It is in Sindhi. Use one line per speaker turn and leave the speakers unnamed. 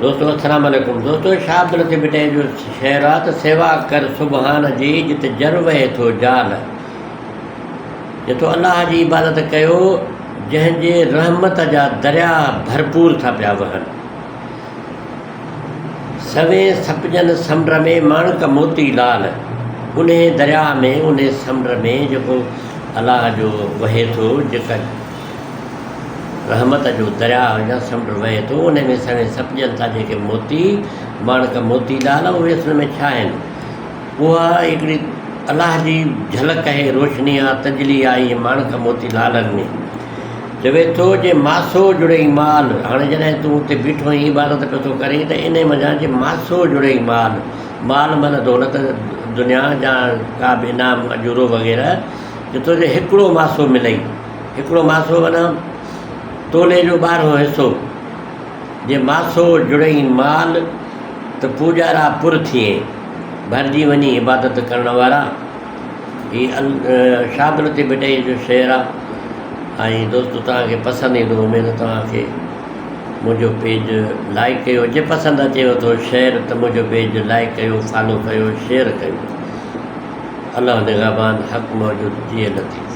دوستو السلام عليڪم دوستو شاھ عبداللطيف ڀٽائي جو شعر آ ته سيوا ڪر سبحان جي جت جر وهي ٿو جال جتو الله جي عبادت ڪيو جنهن جي رحمت جا درياء ڀرپور ٿا پيا وهن سوين سپجن سمنڊ ۾ ماڻڪ موتي لال انهي درياء ۾ انهي سمنڊ ۾ جيڪو الله جو وهي ٿو جيڪا رحمت جو درياء يا سمنڊ وهي ٿو، انهي ۾ سوين سپجن ٿا جيڪي موتي، ماڻڪ موتي لال، اهي اصل ۾ ڇا آهن؟ اها هڪڙي الله جي جهلڪ آهي، روشني آ، تجلي آ اهي ماڻڪ موتي لالن ۾. چوي ٿو جي ماسو جڙئي مال، هاڻي جڏهن تون اتي بيٺو آهين عبادت پيو ٿو ڪرين ته انهي منجهان جي ماسو جڙئي مال، مال معنيٰ دولت، دنيا يا ڪا به انعام اجورو وغيره، جو تنهنجو هڪڙو ماسو ملئي. هڪڙو ماسو معنيٰ تولي جو ٻارهون حصو، جي ماسو جڙئي مال ته پوڄارا پر ٿئين، ڀرجي وڃي عبادت ڪرڻ وارا. هي شاهه عبداللطيف ڀٽائيء جو شعر آ ۽ دوستو توهان کي پسند ايندو اميد توهان کي منهنجو پيج لائيڪ ڪيو جي پسند اچيو ٿو شعر ته منهنجو پيج لائيڪ ڪيو فالو ڪيو شيئر ڪيو الله نگهبان حق موجود جيئي لطيف.